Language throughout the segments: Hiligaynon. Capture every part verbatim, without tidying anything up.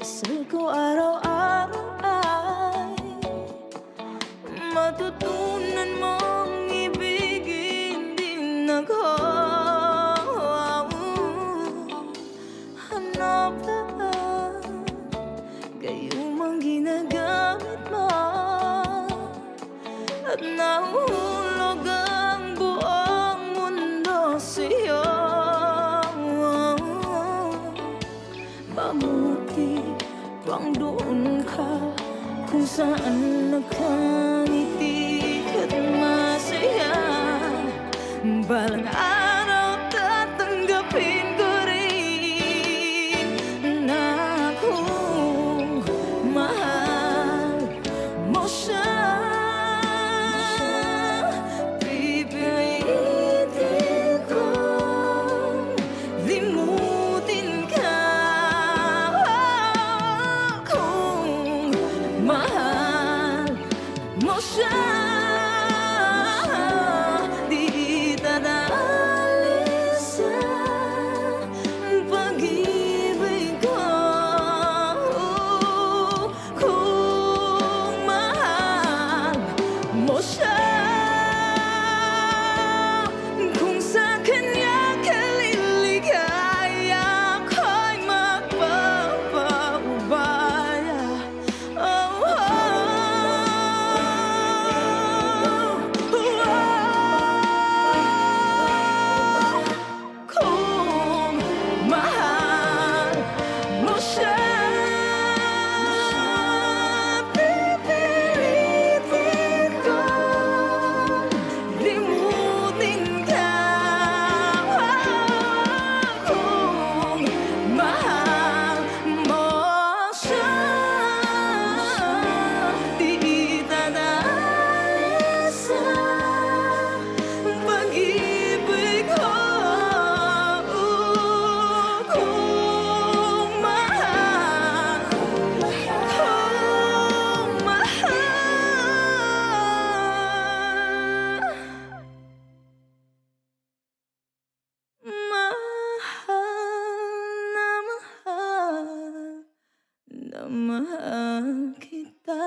Sa ko araw-araw ay matutunan mong ibigin din ako. Hanap lahat kayo mang ginagamit mo. At nahuhulog ang buong mundo sa iyo. Mabuti pang doon ka kung saan nakangiti at masaya. Balang araw tatanggapin ko rin na kung mahal mo siya, pipilitin kong limutin ka. Kung mahal mo siya, di itatalis sa pag-ibig ko. Kung mahal mo siya, kung sa kanya ka liligaya, ako'y magpapaubaya. Oh, oh, oh, oh. Kung mahal mo siya, pipilitin kong limutin ka. Kung mahal mo siya, di itatalis sa pag-ibig ko. Kung mahal, kung mahal, mahal na mahal, na mahal kita.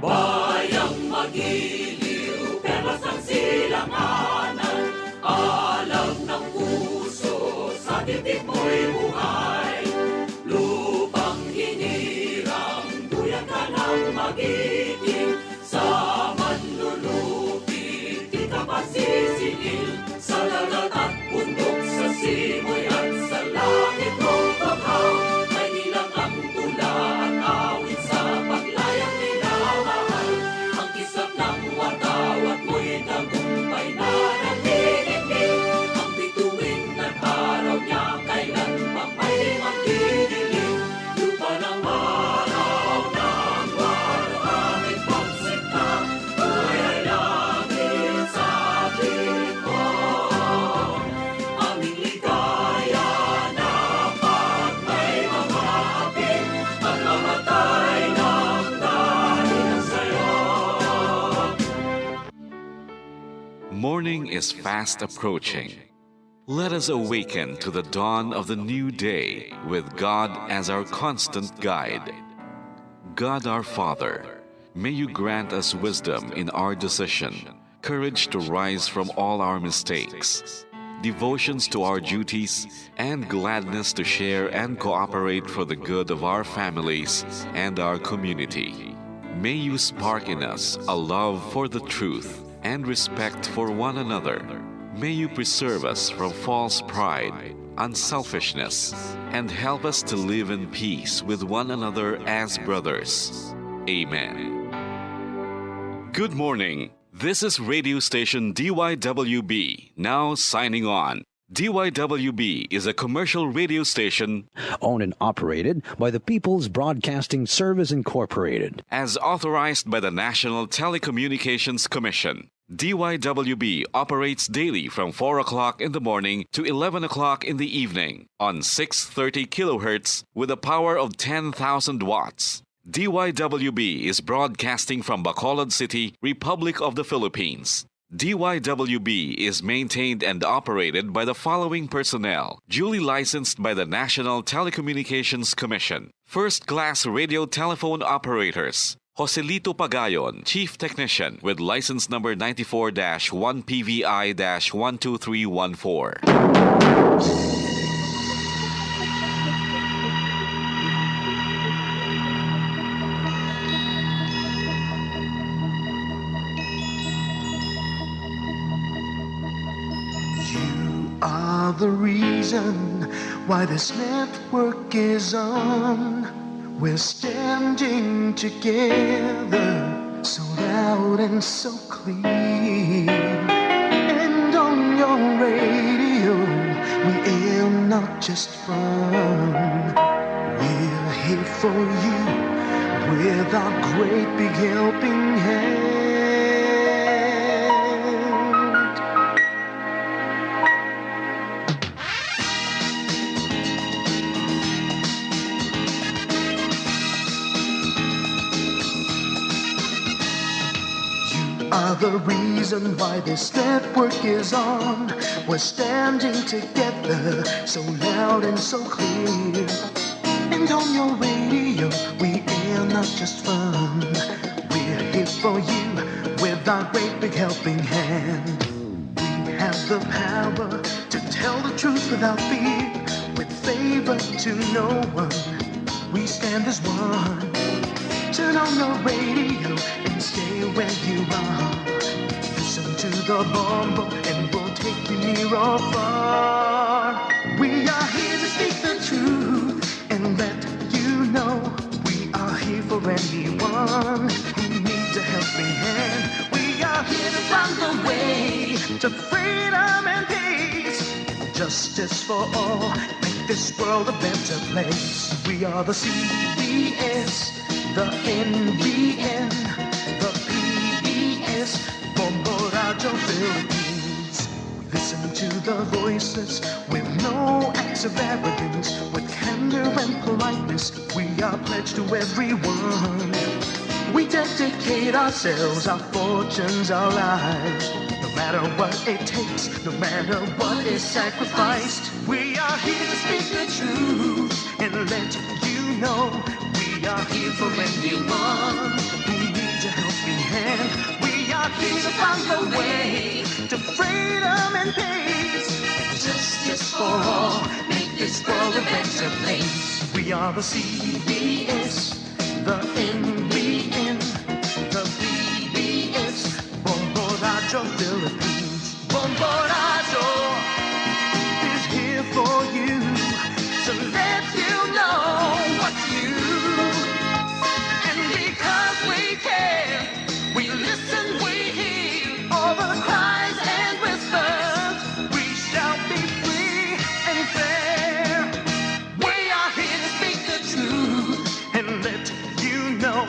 Bayang magiliw, perlas ang silanganan, alam ng puso, sa titik mo'y buhay. Lupang hinirang, duyan ka ng magiting, sa manlulupi, di ka pasisingil. Sa dagat at bundok, sa simoy at sa langit mong banghaw, may ilang ang tula at awit sa paglayang minamahal. Ang kislap ng watawat mo'y tagumpay na nanginginig. Ang bituin at araw niya kailan pang may magdidilig. Lupa ng araw ng maraming pagsinta, buhay ay langit sa tingin mo. Aming ligaya na pagmay mamati, pagmamatay ng dahil sa'yo. Morning is fast approaching. Let us awaken to the dawn of the new day with God as our constant guide. God our Father, may you grant us wisdom in our decision, courage to rise from all our mistakes, devotions to our duties, and gladness to share and cooperate for the good of our families and our community. May you spark in us a love for the truth and respect for one another. May you preserve us from false pride, unselfishness, and help us to live in peace with one another as brothers. Amen. Good morning. This is radio station D Y W B, now signing on. D Y W B is a commercial radio station owned and operated by the People's Broadcasting Service Incorporated. As authorized by the National Telecommunications Commission. D Y W B operates daily from four o'clock in the morning to eleven o'clock in the evening on six thirty kilohertz with a power of ten thousand watts. D Y W B is broadcasting from Bacolod City, Republic of the Philippines. D Y W B is maintained and operated by the following personnel, duly licensed by the National Telecommunications Commission. First class radio telephone operators. Joselito Pagayon, Chief Technician, with license number ninety-four dash one P V I dash one two three one four. You are the reason why this network is on. We're standing together, so loud and so clear. And on your radio, we air not just fun. We're here for you with our great big helping hand. You are the reason why this network is on. We're standing together, so loud and so clear. And on your radio, we air not just fun. We're here for you with our great big helping hand. We have the power to tell the truth without fear, with favor to no one. We stand as one. Turn on your radio and stay where you are. Listen to the Bombo and we'll take you near or far. We are here to speak the truth and let you know we are here for anyone who needs a helping hand. We are here to find the way to freedom and peace. Justice for all, make this world a better place. We are the C B S, the N B N, the P B S, Bombo Radio Philippines. Listen to the voices with no acts of arrogance, with candor and politeness. We are pledged to everyone. We dedicate ourselves, our fortunes, our lives. No matter what it takes, no matter what is sacrificed, we are here to speak the truth and let you know we are here for anyone who needs a helping hand. We are here to find the way to freedom and peace. Justice for all, make this world a better place. We are the C B S, the N B N, the P B S, Bombo Radio Philippines. Bombo Radio is here for you to let you know what's new. And because we care, we listen, we hear all the cries and whispers. We shall be free and fair. We are here to speak the truth and let you know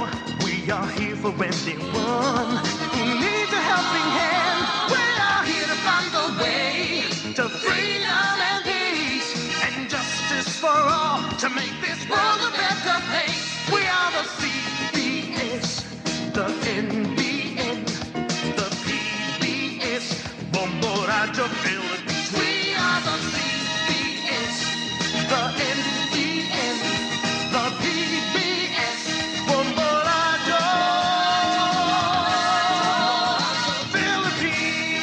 we are here for anyone who needs a helping hand. We are here to find the way to freedom and peace and justice for all to make this world a better place. We are the C B S, the N B N, the P B S, Bombo Radio Philippines. We are the C B S, the N B N, the P B S, Bombo Radio Philippines.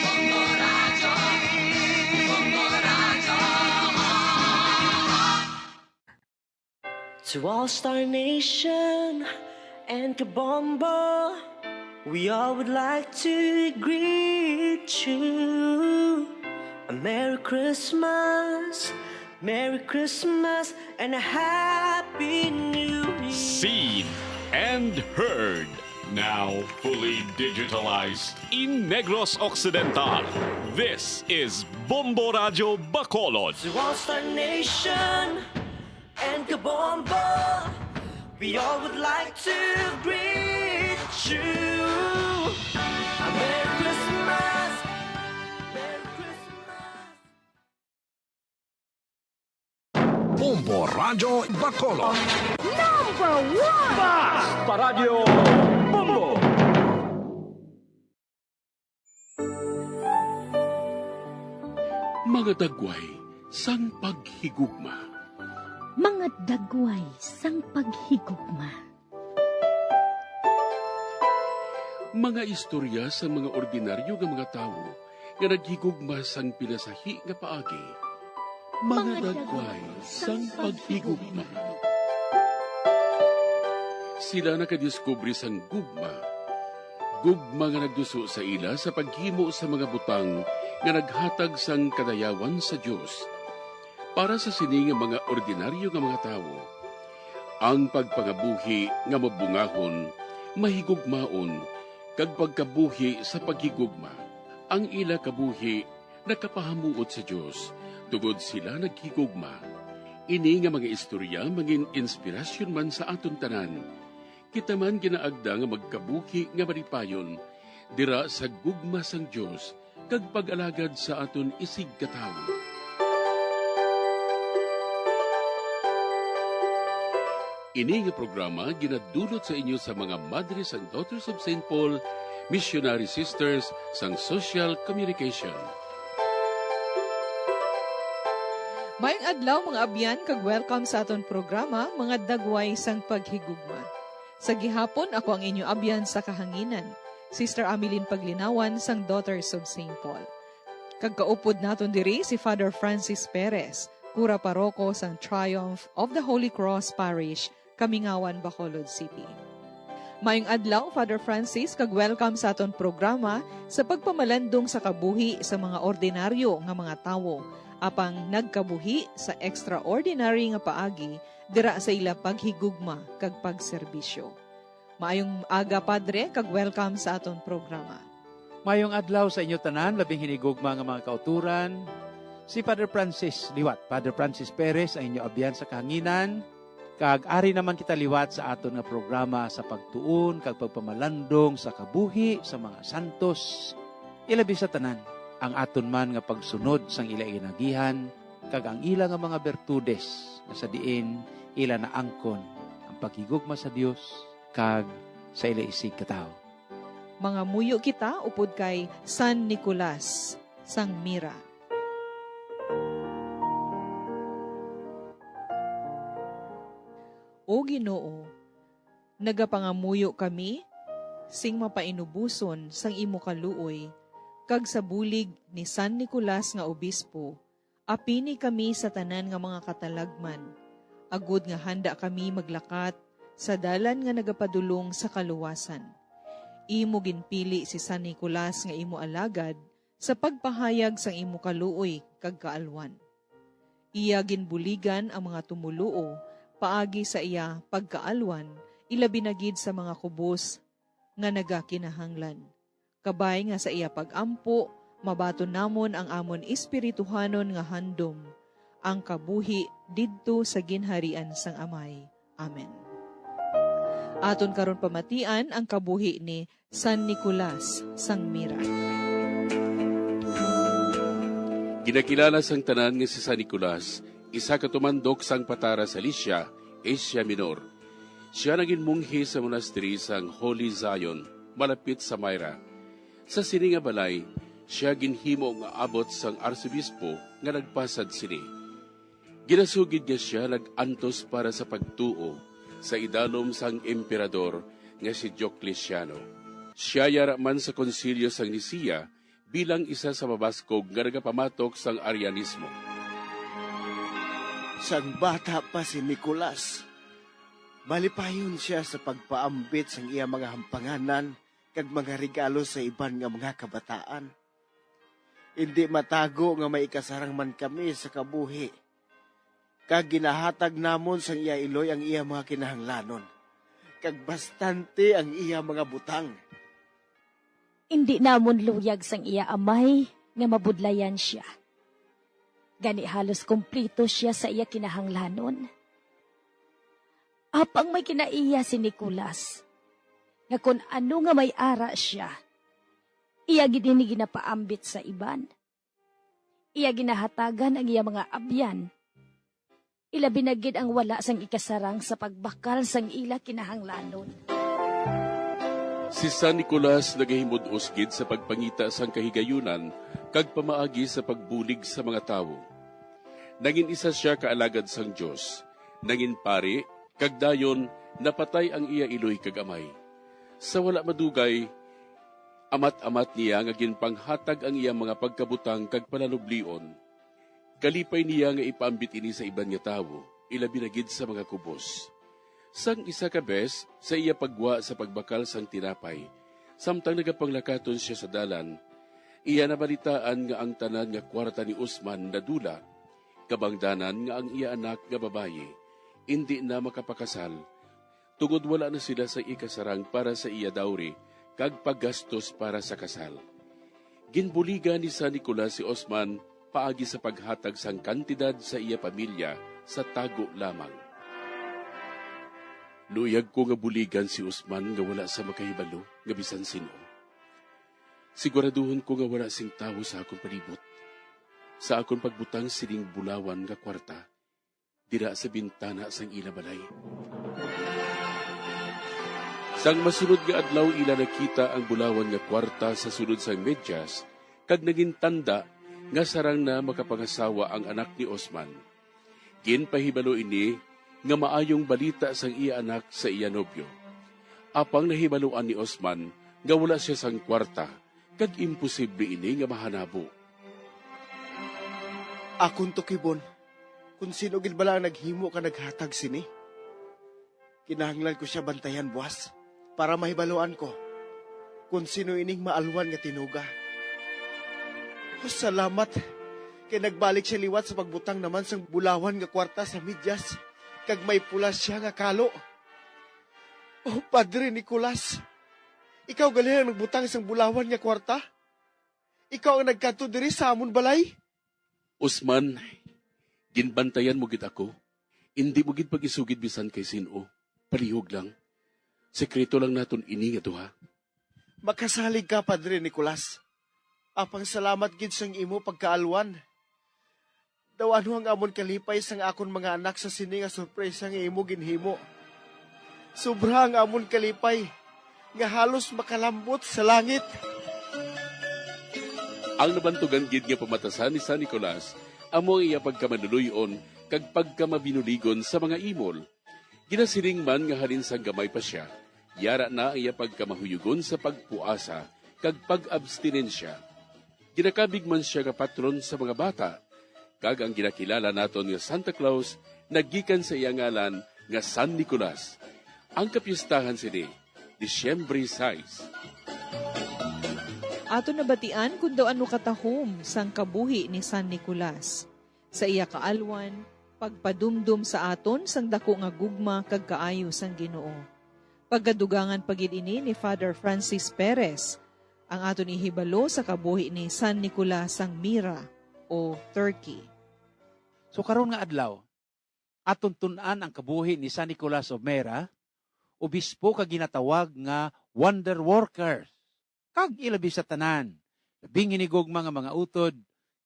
To All Star Nation and Kabombo, we all would like to greet you a Merry Christmas, Merry Christmas, and a Happy New Year. Seen and heard. Now fully digitalized. In Negros Occidental, this is Bombo Radyo Bacolod. To all Star Nation and Kabombo, we all would like to greet you. A Merry Christmas. Merry Christmas. Bombo Radyo Bacolod. Number one! Bas! Paradyo Bombo! Mga dagway sang paghigugma. Mga dagway sang paghigugma. Mga istorya sang mga ordinaryo nga mga tawo nga naghigugma sang pinasahi nga paagi. Mga dagway sang paghigugma. Sila nakadiskubre sang gugma. Gugma nga nagduso sa ila sa paghimo sa mga butang nga naghatag sang kadayawan sa Dios. Para sa sini nga mga ordinaryo nga mga tawo, ang pagpangabuhi nga mabungahon, mahigugmaon, kag pagkabuhi sa paghigugma. Ang ila kabuhi nakapahamuot sa Dios, tungod sila naghigugma. Ini nga mga istorya mangin-inspirasyon man sa aton tanan. Kita man ginaagda nga magkabuhi nga malipayon dira sa gugma sang Dios kag pag-alagad sa aton isigkatawo. Ini nga programa ginadulot sa inyo sa mga Madres and Daughters of Saint Paul, Missionary Sisters sang Social Communication. Maayong adlaw, mga abyan, kag welcome sa aton programa, Mga Dagway sang Paghigugma. Sa gihapon, ako ang inyo abyan sa kahanginan, Sister Ameline Paglinawan sang Daughters of Saint Paul. Kag kaupod naton diri si Father Francis Perez, kura paroko sang Triumph of the Holy Cross Parish, Kamingawan, Bacolod City. Maayong adlaw, Father Francis, kag welcome sa aton programa sa pagpamalandong sa kabuhi sa mga ordinaryo nga mga tawo, apang nagkabuhi sa extraordinary nga paagi dira sa ila paghigugma kag pagserbisyo. Maayong aga, Padre, kag welcome sa aton programa. Mayong adlaw sa inyo tanan, labing hinigugma nga mga kauturan. Si Father Francis liwat, Father Francis Perez, ang inyo abyan sa kahanginan. Kag ari naman kita liwat sa aton nga programa sa pagtuon kag pagpamalandong sa kabuhi sa mga santos, ilabi sa tanan ang aton man nga pagsunod sang ila inagihan kag ang ila nga mga bertudes, nga sa diin ila naangkon ang paghigugma sa Dios kag sa ila isigkatawo. Mangamuyo kita upod kay San Nicolas sang Mira. O Ginoo, nagapangamuyo kami sing mapainuboson sang imo kaluoy, kag sa bulig ni San Nicolas nga obispo, apini kami sa tanan nga mga katalagman, agod nga handa kami maglakat sa dalan nga nagapadulong sa kaluwasan. Imo ginpili si San Nicolas nga imo alagad sa pagpahayag sang imo kaluoy kag kaalwan. Iya ginbuligan ang mga tumoluo paagi sa iya pagkaalwan, ilabi na gid sa mga kubos nga nagakinahanglan. Kabay nga sa iya pag-ampo, mabaton namon ang amon espirituhanon nga handom, ang kabuhi didto sa ginharian sang Amay. Amen. Aton karon pamatian ang kabuhi ni San Nicolas sang Mira. Ginakilala sang tanan nga si San Nicolas, isa ka tumandok sang Patara sa Licia, Asia Minor. Sia nagin monghe sa monastery sang Holy Zion, malapit sa Myra. Sa sini nga balay, sia ginhimo nga abot sang arsobispo nga nagpasad sini. Ginasugid nga sia nag-antos para sa pagtuo sa idalom sang emperador nga si Diocleciano. Sia yara man sa Konsilyo sang Nicea bilang isa sa mabaskog nga nagapamatok sang Arianismo. Sang bata pa si Nicolas, malipayon sia sa pagpaambit sang iya mga hampanganan kag mga regalo sa iban nga mga kabataan. Indi matago nga may ikasarang man kami sa kabuhi, kag ginahatag namon sang iya iloy ang iya mga kinahanglanon. kag bastante ang iya mga butang. Indi namon luyag sang iya amay nga mabudlayan sia. Gani halos kompleto sia sa iya kinahanglanon. Apang may kinaiya si Nicolas, nga kon ano nga may ara sia, iya gid ini ginapaambit sa iban. Iya ginahatagan ang iya mga abyan, ilabi na gid ang wala sang ikasarang sa pagbakal sang ila kinahanglanon. Si San Nicolas nagahimud-os gid sa pagpangita sang kahigayunan kag pamaagi sa pagbulig sa mga tawo. Nangin isa sia ka alagad sang Dios, nangin pari, kag dayon napatay ang iya iloy kag amay. Sa wala madugay, amat-amat niya nga ginpanghatag ang iya mga pagkabutang kag palanublion. Kalipay niya nga ipaambit ini sa iban nga tawo, ilabi na gid sa mga kubos. Sang isa ka bes, sa iya paggwa sa pagbakal sang tinapay, samtang nagapanglakaton sia sa dalan, iya nabalitaan nga ang tanan nga kwarta ni Usman nadula, kabangdanan nga ang iya anak nga babayi indi na makapakasal, tungod wala na sila sa ikasarang para sa iya dowry kag paggastos para sa kasal. Ginbuligan ni San Nicolas si Osman paagi sa paghatag sang kantidad sa iya pamilya sa tago lamang. Luyag ko nga buligan si Osman nga wala sa makahibalo nga bisan sin-o. Siguraduhon ko nga wala sing tawo sa akon palibot sa akon pagbutang sining bulawan nga kwarta dira sa bintana sang ila balay. Sang masunod nga adlaw, ila nakita ang bulawan nga kwarta sa sulod sang medyas, kag nangin tanda nga sarang na makapangasawa ang anak ni Osman. Ginpahibalo ini nga maayong balita sang iya anak sa iya nobyo. Apang nahibaluan ni Osman nga wala sia sang kwarta, kag imposible ini nga mahanabo. Akon tukibon, kon sino gid bala ang naghimo ka naghatag sini. Kinahanglan ko sia bantayan buas para mahibaluan ko kon sino ining maalwan nga tinuga. Oh, salamat kay nagbalik sia liwat sa pagbutang naman sang bulawan nga kwarta sa medyas, kag may pula sia nga kalo. Oh, Padre Nicolas, ikaw gali ang nagbutang sang bulawan nga kwarta? Ikaw ang nagkadto diri sa amon balay? Usman, ginbantayan mo gid ako. Indi mo gid pag-isugid bisan kay sin-o. Palihog lang. Sekreto lang naton ini nga duha. Makasalig ka, Padre Nicolas. Apang salamat gid sang imo pagkaalwan. Daw ano ang amon kalipay sang akon mga anak sa sini nga sorpresa nga imo ginhimo. Sobra ang amon kalipay nga halos makalambot sa langit. Ang nabantugan gid nga pamatasan ni San Nicolas amo ang iya pagkamaluloy-on kag pagkamabinuligon sa mga imol. Ginasiling man nga halin sang gamay pa sia, yara na ang iya pagkamahuyugon sa pagpuasa kag pag-abstinensya. Ginakabig man sia nga patron sa mga bata, kag ang ginakilala naton nga Santa Claus naggikan sa iya ngalan nga San Nicolas. Ang kapistahan sini, Disyembre sais. Aton nabatian kon daw ano katahom sang kabuhi ni San Nicolas. Sa iya kaalwan, pagpadumdom sa aton sang daku nga gugma kag kaayo sang Ginoo. Pagadugangan pa gid ini ni Father Francis Perez, ang aton ihibalo sa kabuhi ni San Nicolas sang Mira o Turkey. So, karon nga adlaw, aton tun-an ang kabuhi ni San Nicolas of Mira, obispo ka ginatawag nga wonder worker, kag ilabi sa tanan, labing hinigugma nga mga utod,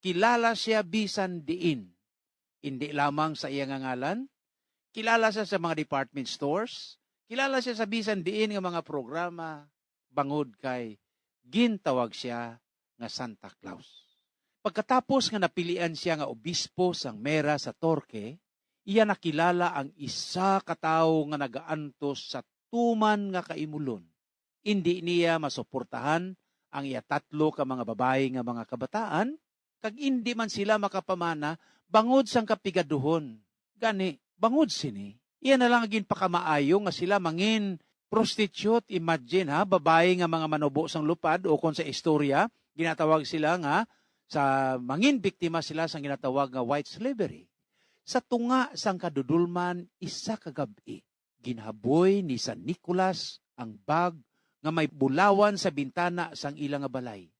kilala sia bisan diin. Indi lamang sa iya nga ngalan, kilala sia sa mga department stores, kilala sia sa bisan diin nga mga programa, bangod kay gintawag sia nga Santa Claus. Pagkatapos nga napilian sia nga obispo sang Mera sa Torque, iya nakilala ang isa ka tawo nga nagaantos sa tuman nga kaimulon. Indi niya masuportahan ang iya tatlo ka mga babayi nga mga kabataan, kag indi man sila makapamana bangod sang kapigaduhon. Gani, bangod sini, iya na lang ginpakamaayo nga sila mangin prostitute. Imagine, ha, babayi nga mga manubo sang lupad, o kon sa istorya, ginatawag sila nga sa mangin biktima sila sang ginatawag nga white slavery. Sa tunga sang kadudolman, isa ka gab-i, Ginhaboy ni San Nicolas ang bag nga may bulawan sa bintana sang ila nga balay.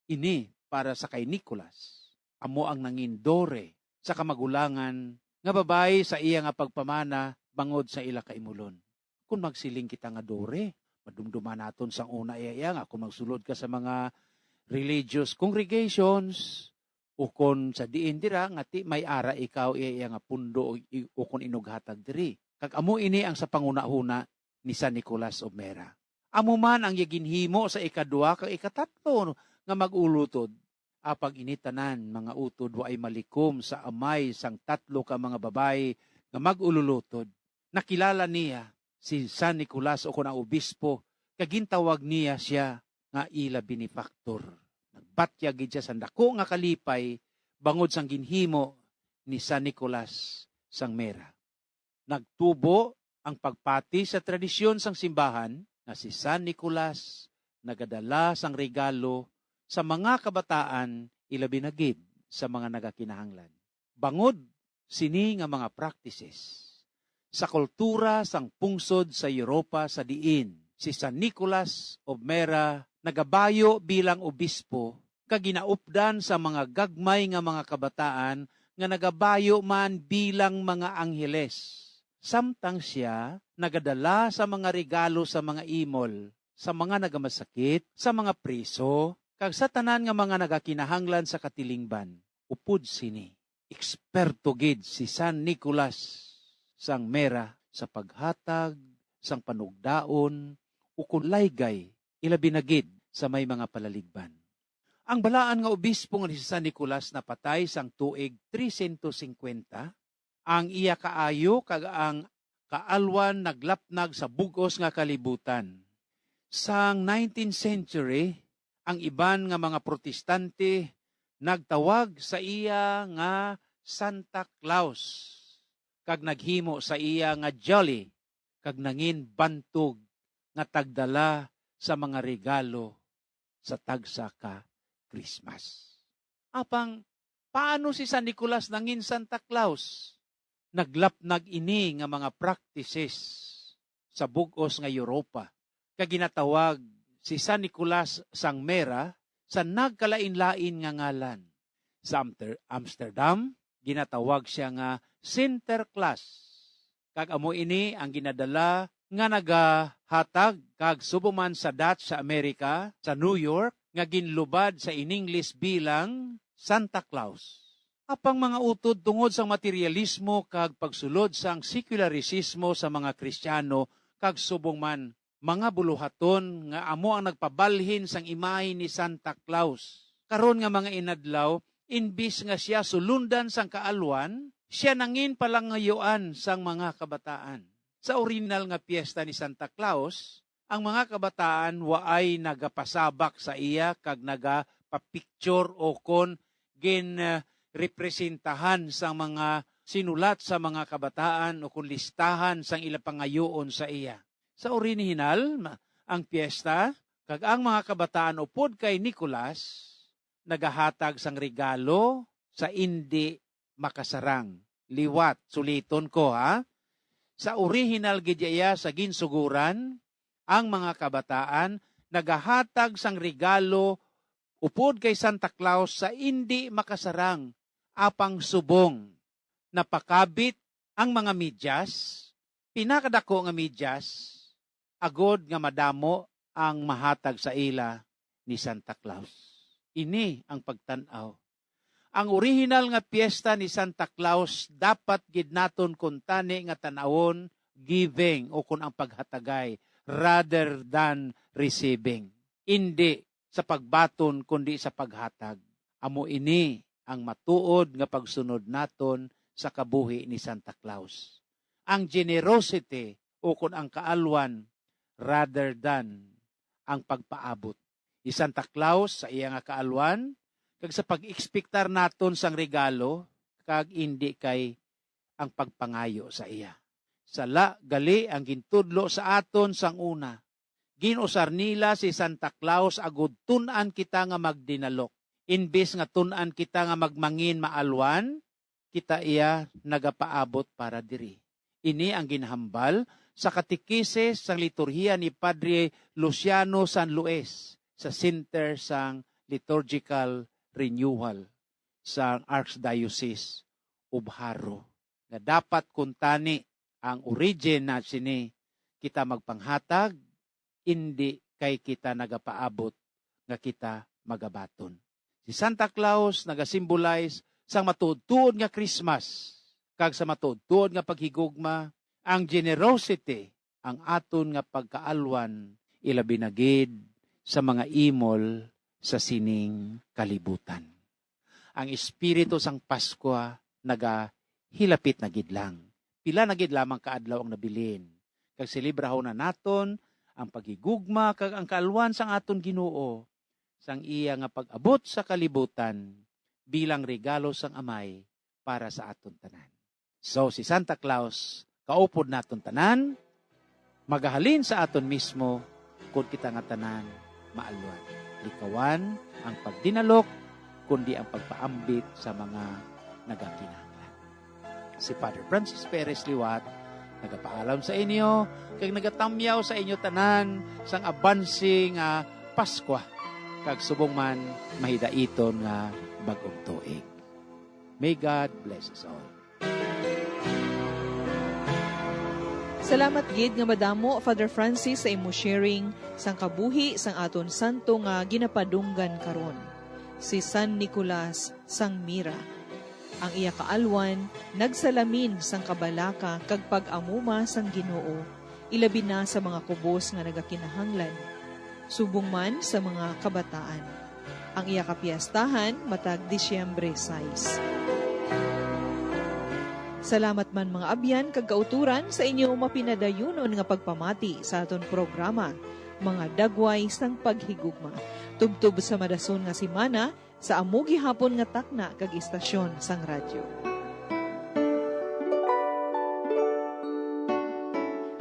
Ini para sa kay Nicolas, amo ang nangin dore sa kamagulangan nga babayi sa iya nga pagpamana bangod sa ila kaimulon. Kon magsiling kita nga dore, madumduman naton sang una iya, iya nga kon magsulod ka sa mga religious congregations, ukon sa diin dira nga ti may ara ikaw iya, iya nga pundo o, i-, ukon inughatag diri. Kag amo ini ang sa panghunahuna ni San Nicolas of Mera. Amo man ang iya ginhimo sa ikadua kag ikatatlo nga mag-ulutod. Apang ini tanan, mga utod, waay malikom sa amay sang tatlo ka mga babayi nga mag-ululutod. Nakilala niya si San Nicolas, o kon ang obispo, kag gintawag niya sia nga ila benefactor. Nagbatyag gid sia sang daku nga kalipay bangod sang ginhimo ni San Nicolas sang Mera. Nagtubo ang pagpati sa tradisyon sang simbahan nga si San Nicolas nagadala sang regalo sa mga kabataan, ilabi na gid sa mga nagakinahanglan. Bangod sini nga mga practices sa kultura sang pungsod sa Europa sa diin si San Nicolas of Mera nagabayo bilang obispo kag ginaupdan sa mga gagmay nga mga kabataan nga nagabayo man bilang mga angheles. Samtang sia nagadala sa mga regalo sa mga imol, sa mga nagamasakit, sa mga priso, kag sa tanan nga mga nagakinahanglan sa katilingban. Upod sini, eksperto gid si San Nicolas sang Mera sa paghatag sang panugdaon ukon laygay, ilabi na gid sa may mga palaligban. Ang balaan nga obispo nga si San Nicolas napatay sang tuig trescientos cincuenta. Ang iya kaayo kag ang kaalwan naglapnag sa bug-os nga kalibutan. Sang nineteenth century, ang iban nga mga Protestante nagtawag sa iya nga Santa Claus kag naghimo sa iya nga jolly kag nangin bantog nga tagdala sa mga regalo sa tagsa ka Christmas. Apang paano si San Nicolas nangin Santa Claus? Naglapnag ini nga mga practices sa bug-os nga Europa, kag ginatawag si San Nicolas sang Mera sa nagkalain-lain nga ngalan. Sa Amter-, Amsterdam, ginatawag sia nga Sinterklaas, kag amo ini ang ginadala nga nagahatag kag subong man sa Dutch sa Amerika, sa New York, nga ginlubad sa Iningles bilang Santa Claus. Apang mga utod, tungod sang materialismo kag pagsulod sang sekularisismo sa mga Kristiano kag subong man mga buluhaton nga amo ang nagpabalhin sang imahe ni Santa Claus. Karon nga mga inadlaw, imbis nga sia sulundan sang kaalwan, sia nangin palangayuan sang mga kabataan. Sa orihinal nga piyesta ni Santa Claus, ang mga kabataan waay nagapasabak sa iya kag nagapapicture o kon gin, ah, representahan sang mga sinulat sa mga kabataan o kon listahan sang ila pangayoon sa iya. Sa orihinal, ma-, ang piyesta kag ang mga kabataan upod kay Nicolas nagahatag sang regalo sa indi makasarang. Liwat, suliton ko, ha? Sa orihinal gid iya sa ginsugoran, ang mga kabataan nagahatag sang regalo upod kay Santa Claus sa indi makasarang, apang subong napakabit ang mga medyas, pinakadako nga medyas, agod nga madamo ang mahatag sa ila ni Santa Claus. Ini ang pagtan-aw. Ang orihinal nga piyesta ni Santa Claus dapat gid naton kuntani nga tan-awon giving, o kon ang paghatagay, rather than receiving. Indi sa pagbaton, kundi sa paghatag. Amo ini ang matuod nga pagsunod naton sa kabuhi ni Santa Claus. Ang generosity, o kon ang kaalwan, rather than ang pagpaabot. Si Santa Claus sa iya nga kaalwan kag sa pag-ekspektar naton sang regalo kag indi kay ang pagpangayo sa iya. Sala gali ang gintudlo sa aton sang una. Gin-usar nila si Santa Claus agud tun-an kita nga magdinalok. Imbis nga tun-an kita nga magmangin maalwan, kita iya nagapaabot para diri. Ini ang ginhambal sa katekisis sang liturhiya ni Padre Luciano San Luis sa Center sang Liturgical Renewal sang Archdiocese of Jaro, nga dapat kuntani ang origin na sini kita magpanghatag, indi kay kita nagapaabot nga kita magabaton. Si Santa Claus nagasimbolize sang matuod-tuod nga Christmas kag sa matuod-tuod nga paghigugma, ang generosity, ang aton nga pagkaalwan, ilabi na gid sa mga imol sa sining kalibutan. Ang espiritu sang Paskwa nagahilapit na gid lang. Pila na gid lamang ka adlaw ang nabilin, kag selebrahon na naton ang paghigugma kag ang kaalwan sang aton Ginoo, sang iya nga pag-abot sa kalibutan bilang regalo sang Amay para sa aton tanan. So, si Santa Claus kaupod naton tanan, magahalin sa aton mismo kon kita nga tanan maalwan. Likawan ang pagdinalok, kundi ang pagpaambit sa mga nagakinahanglan. Si Father Francis Perez liwat nagapaalam sa inyo kag nagatamyaw sa inyo tanan sang abanse nga Paskwa kag subong man mahidaiton nga bag-ong tuig. May God bless us all. Salamat gid nga madamo, Father Francis, sa imo sharing sang kabuhi sang aton santo nga ginapadunggan karon, si San Nicolas sang Mira. Ang iya kaalwan nagsalamin sang kabalaka kag pag-amuma sang Ginoo, ilabi na sa mga kubos nga nagakinahanglan, subong man sa mga kabataan. Ang iya kapiyastahan matag Disyembre sais. Salamat man, mga abyan kag kauturan, sa inyo mapinadayunon nga pagpamati sa aton programa, Mga Dagway sang Paghigugma. Tubtob sa madason nga semana, sa amo gihapon nga takna kag istasyon sang radyo.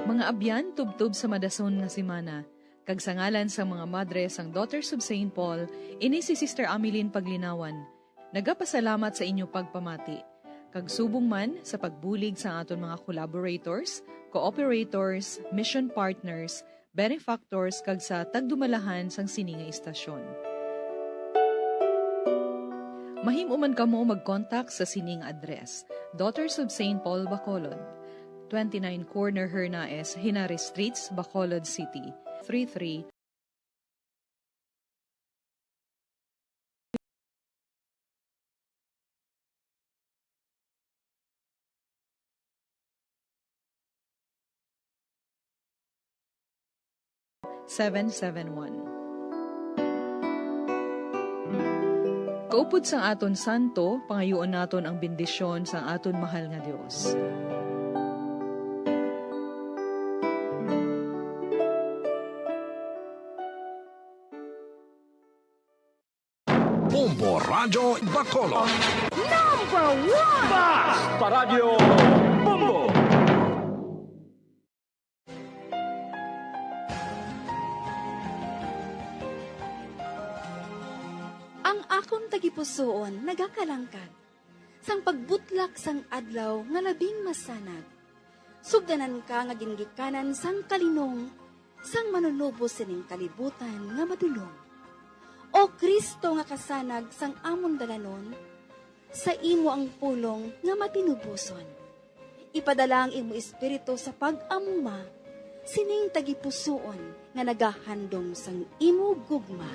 Mga abyan, tubtob sa madason nga semana, kag sa ngalan sang mga madre sang Daughters of Saint Paul, ini si Sister Ameline Paglinawan. Nagapasalamat sa inyo pagpamati, kag subong man sa pagbulig sa aton mga collaborators, cooperators, mission partners, benefactors, kag sa tagdumalahan sang sini nga istasyon. Mahimo man kamo mag-contact sa sini nga address, Daughters of Saint Paul, Bacolod, twenty-nine Corner Hernaez, Henares Streets, Bacolod City, three three seven seven one. Kaupod sang aton santo, pangayuon naton ang bendisyon sang aton mahal nga Dios. Bombo Radyo Bacolod. Number one! Basta Radyo Bombo! Ang akon tagipusoon nagakalangkag sang pagbutlak sang adlaw nga labing masanag. Sugdanan ka nga gingikanan sang kalinong sang Manunubos sining kalibutan nga madulom. O Cristo nga kasanag sang amon dalanon, sa imo ang pulong nga matinuboson. Ipadala ang imo Espiritu sa pag-amuma sining tagipusoon nga nagahandom sang imo gugma.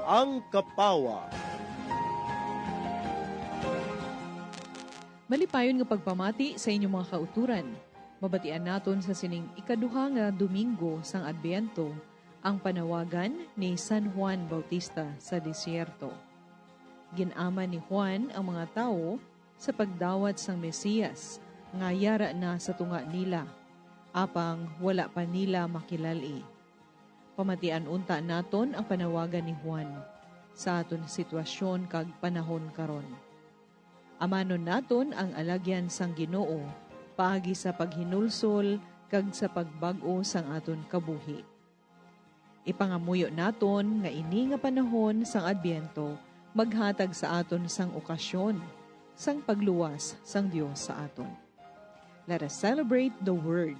Ang Kapawa. Malipayon nga pagpamati sa inyong mga kauturan. Mabatian naton sa sining ikaduha nga Domingo sang Adbyento ang panawagan ni San Juan Bautista sa desierto. Gin-aman ni Juan ang mga tawo sa pagdawat sang Mesias nga yara na sa tunga nila, apang wala pa nila makilal-i. Pamatian unta naton ang panawagan ni Juan sa aton sitwasyon kag panahon karon. Amanon naton ang alagyan sang Ginoo paagi sa paghinulsol kag sa pagbag-o sang aton kabuhi. Ipangamuyo naton nga ini nga panahon sang Adbyento maghatag sa aton sang okasyon sang pagluwas sang Dios sa aton. Let us celebrate the Word.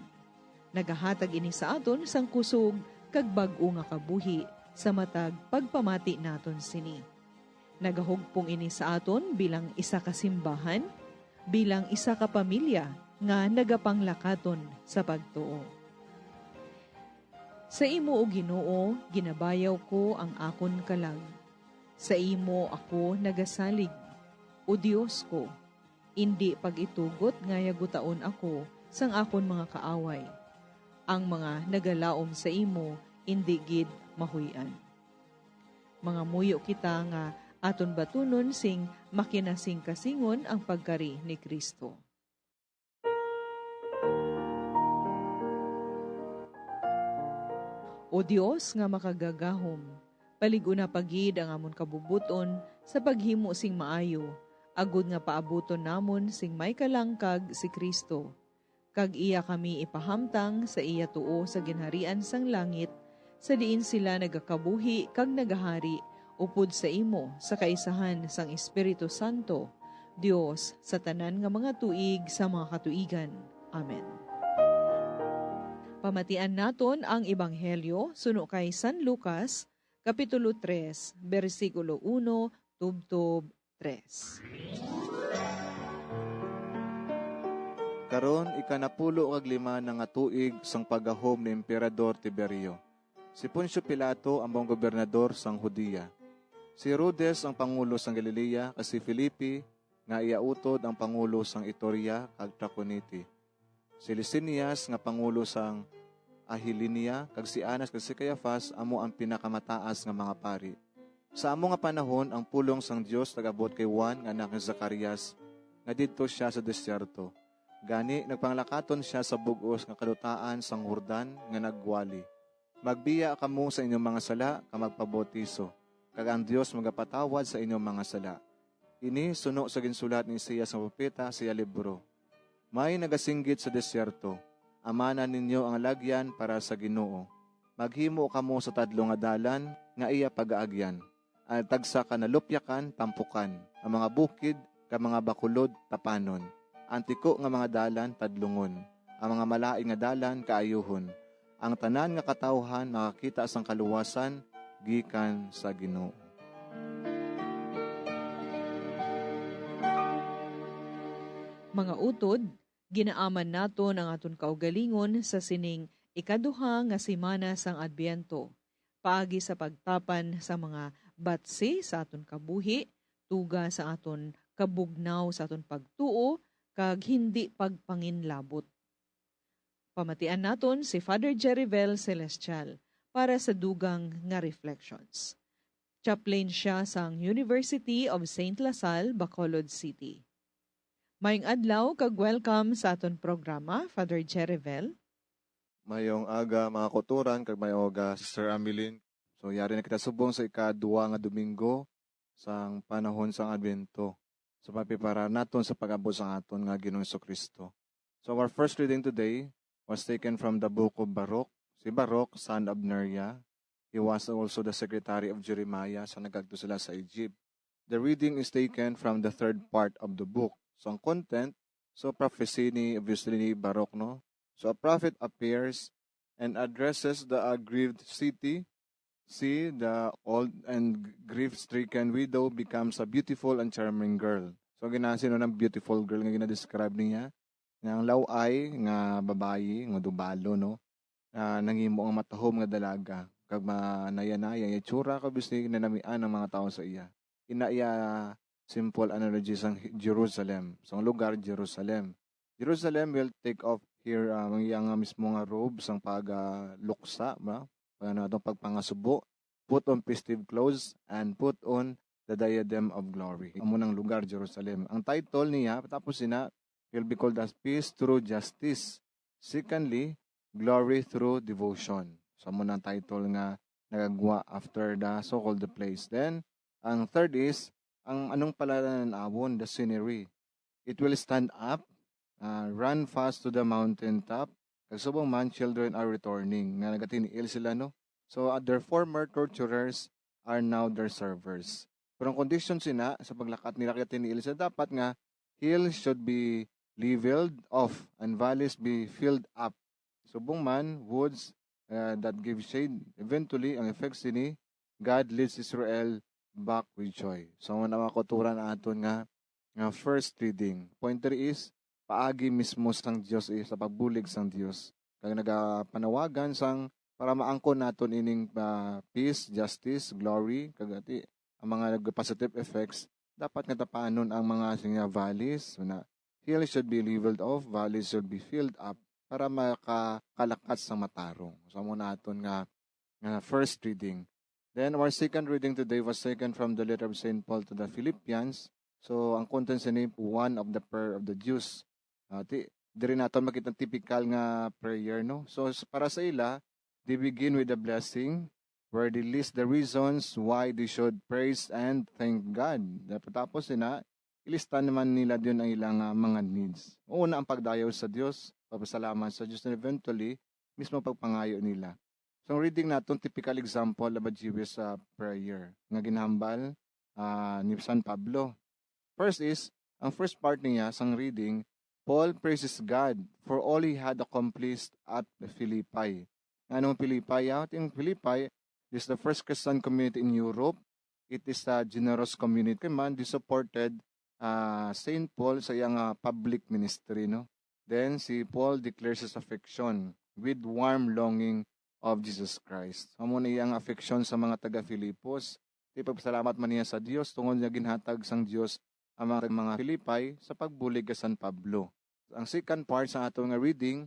Nagahatag ini sa aton sang kusog kag bag-o nga kabuhi sa matag pagpamati naton sini. Nagahugpong ini sa aton bilang isa ka simbahan, bilang isa ka pamilya nga nagapanglakaton sa pagtuo. Sa imo, O Ginoo, ginabayaw ko ang akon kalag. Sa imo ako nagasalig, O Dios ko. Indi pag-itugot nga yagutaon ako sang akon mga kaaway. Ang mga nagalaom sa imo indi gid mahuy-an. Mangamuyo kita nga aton batunon sing makinasingkasingon ang pagkari ni Cristo. O Dios nga makagagahom, palig-una pa gid ang amon kabubot-on sa paghimo sing maayo, agod nga paabuton namon sing may kalangkag si Cristo, kag iya kami ipahamtang sa iya tuo sa ginharian sang langit, sa diin sila nagakabuhi kag nagahari upod sa imo sa kaisahan sang Espiritu Santo, Dios sa tanan nga mga tuig sa mga katuigan. Amen. Pamatian naton ang Ebanghelyo suno kay San Lucas, Kapitulo tres, bersikulo uno tubtob tres. Karon, ikanapulo kag lima na nga tuig sang paggahom ni Emperador Tiberio. Si Poncio Pilato amo ang gobernador sang Judea. Si Herodes ang pangulo sang Galilea, kag si Felipe nga iya utod ang pangulo sang Iturea kag Traconite. Si Licinias nga pangulo sang Abilene, kag si Anas kag si Caifas amo ang pinakamataas nga mga pari. Sa amo nga panahon, ang pulong sang Dios nag-abot kay Juan nga anak ni Zacarias, nga didto sia sa desierto. Gani, nagpanglakaton sia sa bug-os nga kadutaan sang Jordan nga nagwali, "Magbiya kamo sa inyong mga sala kag magpabautiso, kag ang Dios magapatawad sa inyong mga sala." Ini suno sa ginsulat ni Isaias nga propeta sa iya libro, "May nagasinggit sa desierto, 'Amanan ninyo ang lagyan para sa Ginoo. Maghimo kamo sa tadlong nga dalan nga iya pagaagyan, ang tagsa ka nalupyakan, tampukan, ang mga bukid kag mga bakulod, tapanon, ang tiko nga mga dalan, tadlungon, ang mga malain nga dalan, kaayuhon. Ang tanan nga katawuhan makakita sang kaluwasan gikan sa Ginoo." Mga utod, ginaaman naton ang aton kaugalingon sa sining ikaduha nga semana sang Adbyento, paagi sa pagtapan sa mga batsi sa aton kabuhi, tuga sa aton kabugnaw sa aton pagtuo, kag hindi pagpanginlabot. Pamatian naton si Father Jerivel Celestial para sa dugang nga reflections. Chaplain sia sang University of Saint La Salle, Bacolod City. Maayong adlaw kag welcome sa aton programa, Father Jerivel. Mayong aga, mga kauturan, kag mayong aga, Sister Ameline. So, yari na kita subong sa ika-duwa nga Domingo sang panahon sang Adbento. So, mapiparar naton sa pag-abot sang aton nga Ginoong Jesu-Cristo. So, our first reading today was taken from the book of Baruch. Si Baruch, son of Neriah, he was also the secretary of Jeremiah sa nagkadto sila sa Egypt. The reading is taken from the third part of the book. So, ang content, so, prophecy ni, obviously, ni Baruch, no? So, a prophet appears and addresses the aggrieved city. See, the old and grief-stricken widow becomes a beautiful and charming girl. So, gina-, sino nang beautiful girl nga gina-describe niya? Nga ang law-ay nga babayi, nga dubalo, no? Ah, nanghimo nga matahom nga dalaga, kag manaya-naya ang itsura, kag bisni nanamian ang mga tawo sa iya. Ina iya simple analogy sang Hi-, Jerusalem, sang lugar Jerusalem. Jerusalem will take off here, ah, ang iya nga mismo nga robe sang pagaluksa, ba? Pag ano, atong pagpangasubo, put on festive clothes, and put on the diadem of glory. Amo nang lugar, Jerusalem. Ang title niya, tapos sina, will be called as peace through justice. Secondly, glory through devotion. So, amo nang title nga nagagwa after the so-called the place. Then, ang third is, ang anong palalanawon, the scenery. It will stand up, uh, run fast to the mountain top, kag subong man, children are returning, nga nagatiniil sila, no? So, uh, their former torturers are now their servers. Pero ang condition sina, sa paglakat nila, kay tiniil sila, dapat nga Hills should be leveled off and valleys be filled up. Subong man, woods, uh, that give shade. Eventually, ang effects sini, God leads Israel back with joy. So, ang mga kauturan aton nga, nga first reading. Point three is, paagi mismo sang Dios, eh, sa pagbulig sang Dios. Kag nagapanawagan sang para maangkon naton ining, ah, peace, justice, glory, kag ati, ang mga nag-, positive effects, dapat nga tapanon ang mga, sige nga, valleys, na hills should be leveled off, valleys should be filled up para makakalakat sa matarong. So, amo na aton nga, nga first reading. Then, our second reading today was taken from the letter of Saint Paul to the Philippians. So, ang content sini, one of the prayer of the Jews. Ah, ti-, diri naton makita ang typical nga prayer, no? So, s-, para sa ila, they begin with a blessing where they list the reasons why they should praise and thank God. Tapos sina, ilista naman nila diyon ang ilang, ah, mga needs. Una, ang pagdayaw sa Dios, pagpasalamat sa Dios, and eventually, mismo pagpangayo nila. So, ang reading naton, typical example of a Jewish, ah, prayer nga ginhambal, ah, ni San Pablo. First is, ang first part niya sang reading, Paul praises God for all he had accomplished at Philippi. Nganong Philippi, ah? Ang Philippi is the first Christian community in Europe. It is a generous community man. They supported, ah, Saint Paul sa iyang, ah, public ministry, no? Then, si Paul declares his affection with warm longing of Jesus Christ. Amo na iyang affection sa mga taga Filipos. Di pagpasalamat man niya sa Dios tungod nga ginhatag sang Dios ang mga, mga Filipay sa pagbulig kay San Pablo. Ang second part sa ato nga reading,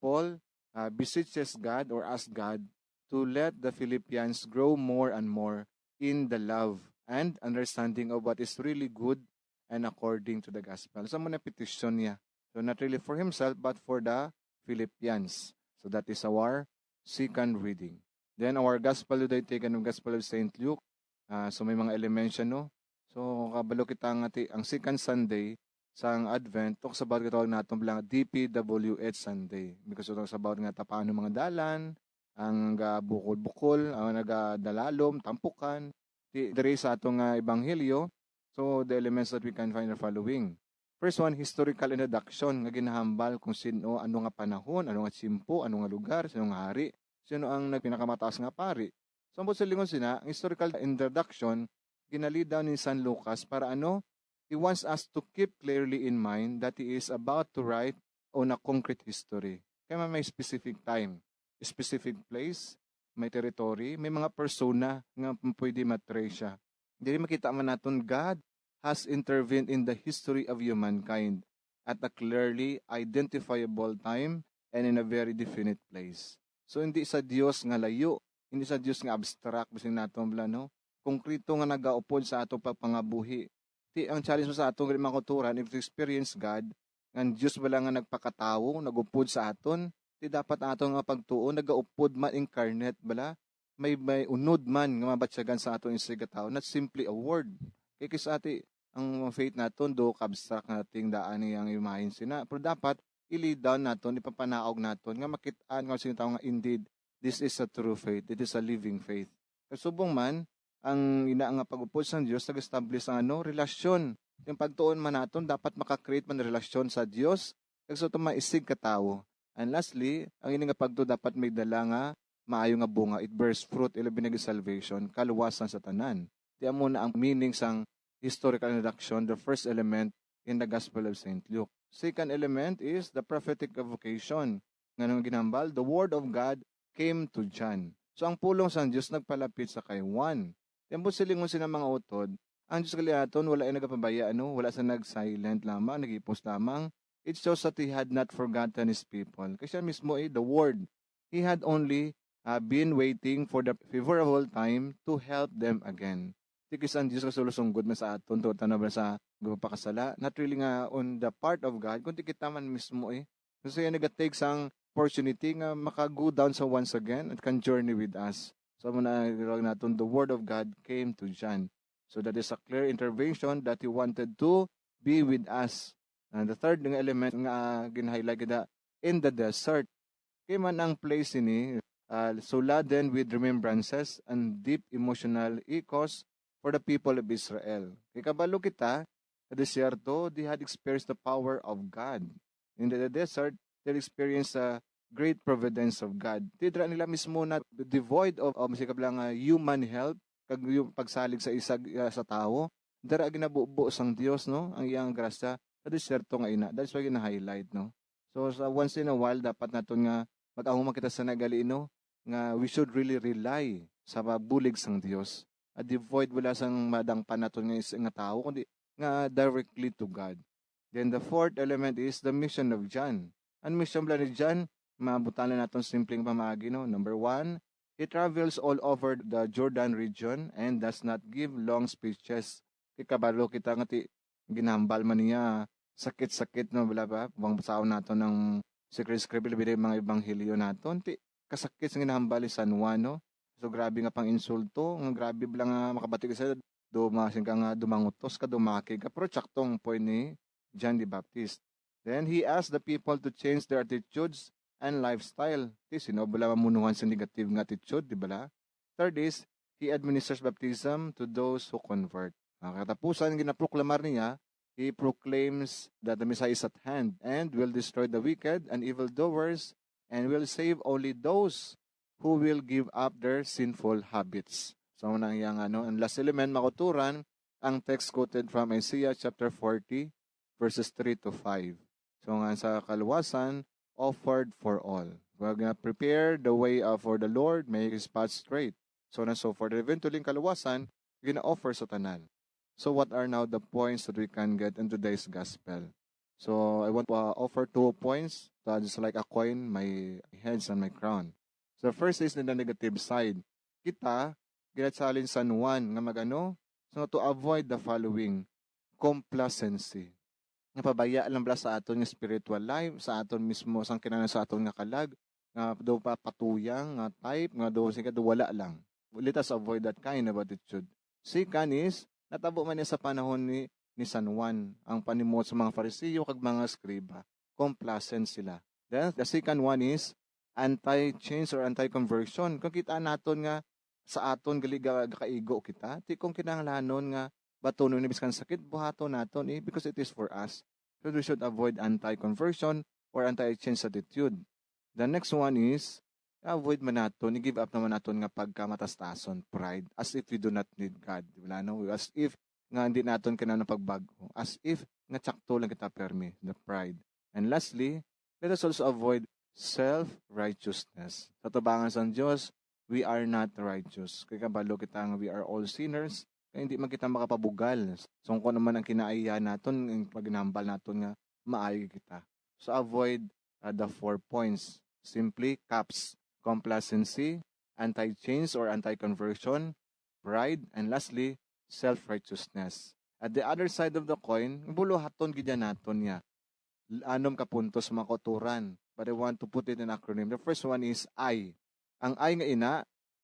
Paul, ah, beseeches God or asks God to let the Philippians grow more and more in the love and understanding of what is really good and according to the gospel. So, amo na petition niya. So, not really for himself, but for the Philippians. So, that is our second reading. Then, our gospel today taken from Gospel of Saint Luke. Ah, so, may mga elements siya, no? So, kabalo kita nga ti-, ang second Sunday sang Advent, talks about, gitawag naton lang D P W H Sunday. Because it talks about nga tapanon mga dalan, ang, ah, bukol-bukol, ang nagadalalom, tampukan. Di, diri sa ato nga ebanghelyo, so the elements that we can find are following. First one, historical introduction nga ginahambal kung sino, ano nga panahon, ano nga tiyempo, ano nga lugar, sino nga hari, sino ang nagpinakamataas nga pari. So, ang buot silingon sina, ang historical introduction, ginalidaw ni San Lucas para ano, he wants us to keep clearly in mind that he is about to write on a concrete history. Kaya may specific time, specific place, may territory, may mga persona nga pwede ma-trace siya. Diri makita man naton, God has intervened in the history of humankind at a clearly identifiable time and in a very definite place. So, hindi sa Dios nga layo, hindi sa Dios nga abstract, bising naton bala, no? Konkreto nga nagaupod sa ato pagpangabuhi. Ti, ang challenge mo sa aton, mga kauturan, if to experience God, nga ang Dios bala nga nagpakatawo, nagupod sa aton, ti dapat ang aton nga pagtuo nagaupod man, incarnate bala, may, may unod man nga mabatyagan sa aton isigkatawo, not simply a word. Kay kis-a ti, ang faith naton, do ka-abstract natin daan niyang imahin sina. Pero dapat, i-lay down naton, ipapanaog naton, nga makit-an nga sing tawo nga, indeed, this is a true faith, it is a living faith. Kasubong man, ang ina nga pag-upod sang Dios nag-establish ang ano, relasyon. Yung pagtuon man naton, dapat maka-create man relasyon sa Dios, kag sa aton mga isigkatawo. And lastly, ang ini nga pagtuo dapat may dala nga maayo nga bunga. It bears fruit, ilabi na gid salvation, kaluwasan sa tanan. Ti amo na ang meaning sang historical introduction, the first element in the Gospel of Saint Luke. Second element is the prophetic evocation. Nga nung ginhambal, the word of God came to John. So, ang pulong sang Dios nagpalapit sa kay Juan. Ti ang buot silingon sina, mga utod, ang Dios gali aton wala ay nagapabaya, ano, wala sa nag-silent lamang, nagipos lamang. It shows that he had not forgotten his people. Kay siya mismo, eh, the word, he had only, uh, been waiting for the favorable time to help them again. Ti kis-a ang Dios nga sulosunggod man sa aton, tungod tanaw ba sa gapakasala. Not really nga on the part of God, kundi kita man mismo, eh. Kasi siya naga-take sang opportunity nga maka-go down sa once again at can journey with us. So, amo na ang gitawag naton, the word of God came to John. So, that is a clear intervention that he wanted to be with us. And the third nga element nga gin-highlight kita, in the desert. Kay man ang place ini, ah, so laden with remembrances and deep emotional echoes for the people of Israel. Kay kabalo kita, sa desierto, they had experienced the power of God. In the desert, they experienced a great providence of God. Ti dira nila mismo na devoid of, um, sige lang, ah, human help, kag yung pagsalig sa isa, ah, sa tawo. Dira ginabubo sang Dios, no, ang iyang grasya sa desierto nga ina. That's why gina-highlight, no? So, sa once in a while, dapat naton nga mag-ahuma kita sa nagali, no, nga we should really rely sa bulig sang Dios. A devoid wala sang madangpan naton nga is-, nga tawo, kundi nga directly to God. Then the fourth element is the mission of John. Ang mission bala ni John, mabutang lang naton simpleng pamaagi, no? Number one, he travels all over the Jordan region and does not give long speeches. Kay kabalo kita nga ti-, ginhambal man niya, sakit-sakit, no, bala ba? Kung basaon naton ang Secret Scripture, labi na yung mga ebanghelyo naton, ti-, kasakit sa ginhambal ni San Juan, no? So, grabe nga pang-insulto, nga grabe bala nga makabati ka sa do-, mga singka nga dumangutos ka, dumaki ka, pero tsaktong point ni John the Baptist. Then, he asked the people to change their attitudes and lifestyle. Ti, sino bala mamunuhan sa negative nga attitude, di bala? Third is, he administers baptism to those who convert. Ang katapusan, ginapuklamar niya, he proclaims that the Messiah is at hand and will destroy the wicked and evildoers and will save only those who will give up their sinful habits. So, mao na ang iyang, ano, ang last element, makuturan, ang text quoted from Isaiah chapter forty, verses three to five. So, nga sa kaluwasan, offered for all. We're gonna prepare the way, uh, for the Lord, make his path straight. So on and so forth. Eventually, ang kaluwasan, gina-offer sa tanan. So what are now the points that we can get in today's gospel? So I want to, uh, offer two points, uh, just like a coin, may heads and may crown. So the first is in the negative side. Kita, gina-challenge San Juan nga magano, so to avoid the following, complacency. Nga pabaya lang bala sa aton nga spiritual life, sa aton mismo, sang kinahanglan sa aton nga kalag, nga do pa patuyang nga type, nga do, sige, do wala lang. Let us avoid that kind of attitude. Second is, natabo man niya sa panahon ni, ni San Juan, ang panimuot sa mga Fariseo kag mga eskriba. Complacency sila. Then, the second one is anti-change or anti-conversion. Kung kita naton nga sa aton gali ga-, gakaigo kita, ti kung kinahanglanon nga batunon ni biskan sakit, buhaton naton, eh, because it is for us. So we should avoid anti-conversion or anti-change attitude. The next one is, avoid man naton, i-give up naman naton nga pagkamatastason, pride, as if we do not need God. Di ba, no? As if nga hindi naton kinahanglan pagbag-o. As if nga tsakto lang kita permi, the pride. And lastly, let us also avoid self-righteousness. Sa tubangan sang Dios, we are not righteous. Kay kabalo kita nga we are all sinners, kay hindi man kita makapabugal. So, kung ano man ang kinaiya naton, ang paghinambal naton nga maayo kita. So, avoid, uh, the four points. Simply, caps, complacency, anti-change or anti-conversion, pride, and lastly, self-righteousness. At the other side of the coin, buluhaton gid yan naton niya. L-, anom ka puntos, mga kauturan. But I want to put it in acronym. The first one is I. Ang I nga ina,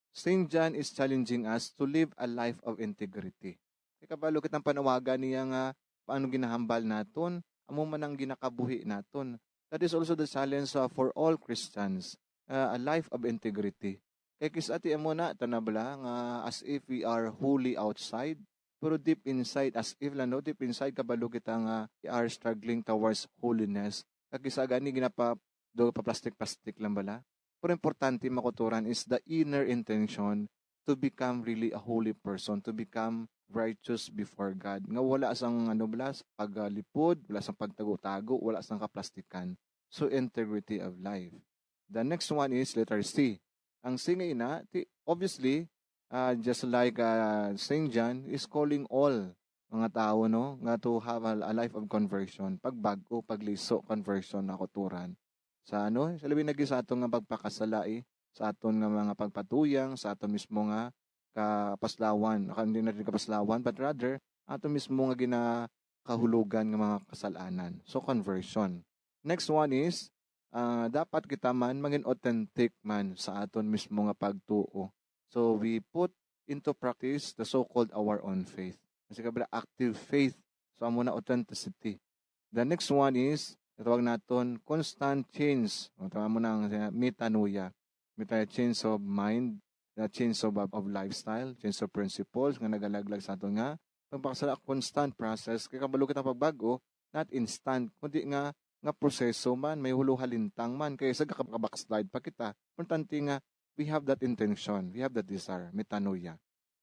Saint John is challenging us to live a life of integrity. Kay kabalo kitang panawagan niya nga paano ginahambal naton, amo man ang ginakabuhi naton. That is also the challenge, uh, for all Christians, uh, a life of integrity. Kay kis-a ti amo na, tana bala, nga as if we are holy outside, pero deep inside, as if lang, no, deep inside, kabalo kita nga we are struggling towards holiness. Kag kis-a gani ginapa-, do pa plastic-plastic lang bala. Pero importante, mga kauturan, is the inner intention to become really a holy person, to become righteous before God. Nga wala sang, ano bala, sa pagalipod, wala sang pagtago-tago, wala sang kaplastikan. So, integrity of life. The next one is letter C. Ang C nga ina, ti-, obviously, uh, just like, uh, Saint John is calling all mga tawo, no, nga to have a, a life of conversion, pagbag-o, pagliso, conversion, mga kauturan. Sa ano, sa labi na gid sa aton nga pagpakasala, eh, sa aton nga mga pagpatuyang, sa aton mismo nga kapaslawan, ka-, hindi na rin kapaslawan, but rather, aton mismo nga ginakahulugan nga mga kasalanan. So, conversion. Next one is, ah, dapat kita man mangin authentic man sa aton mismo nga pagtuo. So, we put into practice the so-called our own faith. Kasi kabila, active faith. So, amo na authenticity. The next one is, natawag naton constant change. O, tama mo na ang, uh, metanoia. Metanoia, change of mind, the change of, of lifestyle, change of principles, nga nagalaglag sa aton nga Pagpakasala, constant process. Kay kabalo kita, pagbag-o, not instant, kundi nga, nga proseso man, may hulo halintang man. Kay sa gaka-, backslide pa kita. Importante nga, we have that intention, we have that desire, metanoia.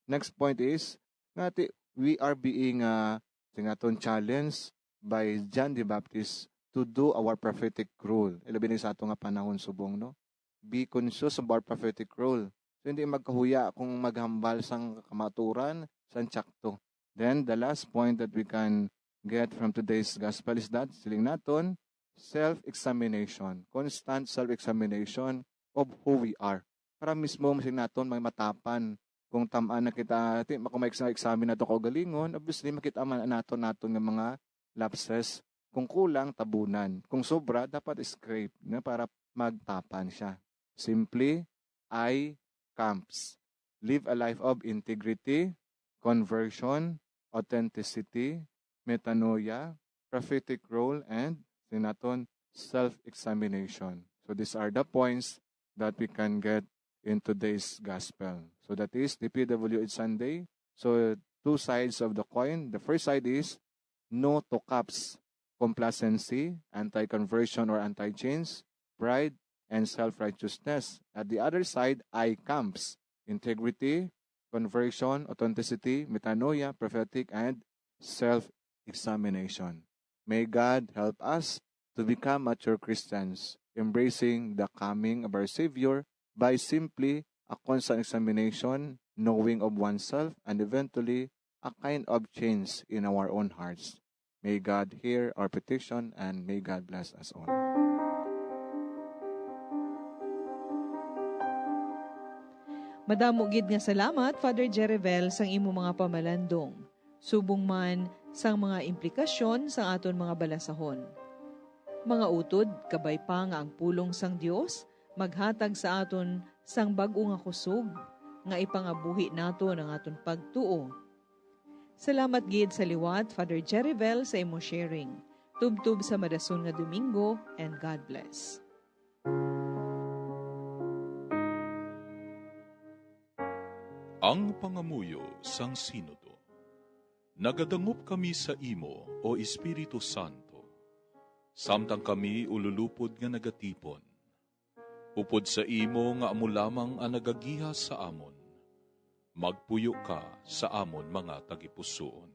Next point is, nga ti-, we are being, ah, sing naton, challenged by John the Baptist to do our prophetic role. Ilabi na sa ato nga panahon subong, no? Be conscious of our prophetic role. So, hindi magkahuya kung maghambal sang kamaturan, sang tsakto. Then, the last point that we can get from today's gospel is that, siling naton, self-examination, constant self-examination of who we are. Para mismo, siling naton, may matapan. Kung tam-an na kita, ti, kung may exam-, examine nato kaugalingon, obviously, makita man naton, naton nga mga lapses. Kung kulang, tabunan. Kung sobra, dapat scrape, no, para magtapan siya. Simply, I camps. Live a life of integrity, conversion, authenticity, metanoia, prophetic role, and, siling naton, self-examination. So these are the points that we can get in today's gospel. So that is the P W H Sunday. So two sides of the coin. The first side is no to cups, complacency, anti-conversion or anti-change, pride, and self-righteousness. At the other side, I camps, integrity, conversion, authenticity, metanoia, prophetic, and self-examination. May God help us to become mature Christians, embracing the coming of our Savior by simply a constant examination, knowing of oneself, and eventually a kind of change in our own hearts. May God hear our petition and may God bless us all. Madamo gid nga salamat, Father Jerivel, sang imo mga pamalandong, subong man sang mga implikasyon sang aton mga balasahon. Mga utod, kabay pa nga ang pulong sang Dios maghatag sa aton sang bag-o nga kusog nga ipangabuhi naton ang aton pagtuo. Salamat gid sa liwat, Father Jerivel, sa imo sharing. Tubtob sa madason nga Domingo, and God bless. Ang pangamuyo sang Sinodo. Nagadangop kami sa imo, O Espiritu Santo, samtang kami ululupod nga nagatipon. Upod sa imo nga amo lamang ang nagagiha sa amon, magpuyo ka sa amon mga tagipusoon.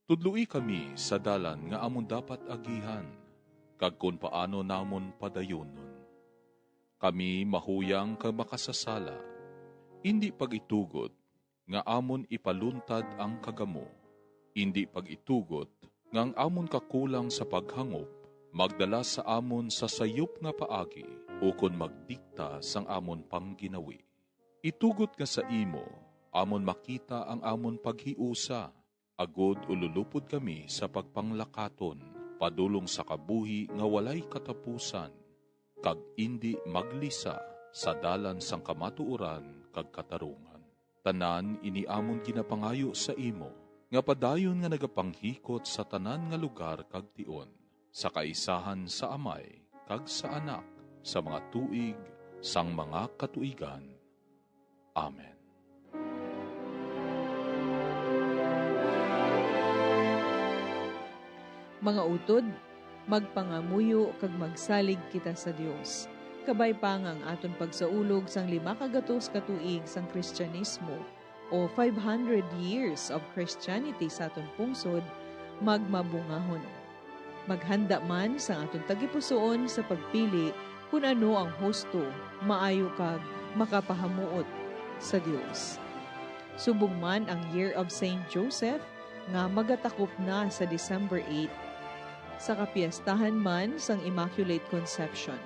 Tudloi kami sa dalan nga amon dapat agihan, kag kon paano namon padayonon. Kami mahuyang kag makasasala, indi pag-itugot nga amon ipaluntad ang kagamo, indi pag-itugot nga ang amon kakulang sa paghangop magdala sa amon sa sayop nga paagi ukon magdikta sang amon pangginawi. Itugot nga sa imo amon makita ang amon paghiusa, agod ululupod kami sa pagpanglakaton padulong sa kabuhi nga walay katapusan, kag indi maglisa sa dalan sang kamatuoran kag katarungan. Tanan ini amon ginapangayo sa imo, nga padayon nga nagapanghikot sa tanan nga lugar kag tion, sa kaisahan sa Amay kag sa Anak, sa mga tuig sang mga katuigan. Amen. Mga utod, magpangamuyo kag magsalig kita sa Dios. Kabay pa nga ang aton pagsaulog sang lima ka gatos ka tuig sang Kristiyanismo, o five hundred years of Christianity sa aton pungsod, magmabungahon. Maghanda man sang aton tagipusoon sa pagpili kun ano ang husto, maayo kag makapahamuot sa Dios. Subong man ang Year of Saint Joseph nga magatakop na sa December eight, sa kapiestahan man sang Immaculate Conception,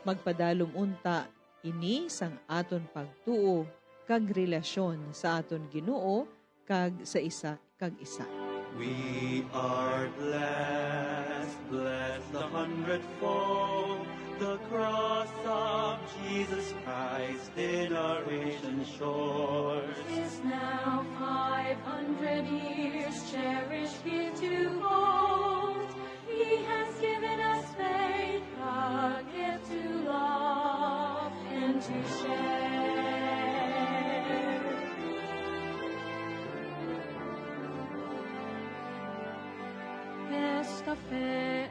magpadalom unta ini sang aton pagtuo kag relasyon sa aton Ginoo kag sa isa kag isa. We are blessed, blessed the hundredfold. The cross of Jesus Christ in our ancient shores is now five hundred years cherished here to hold. He has given us faith, a gift to love and to share. Fe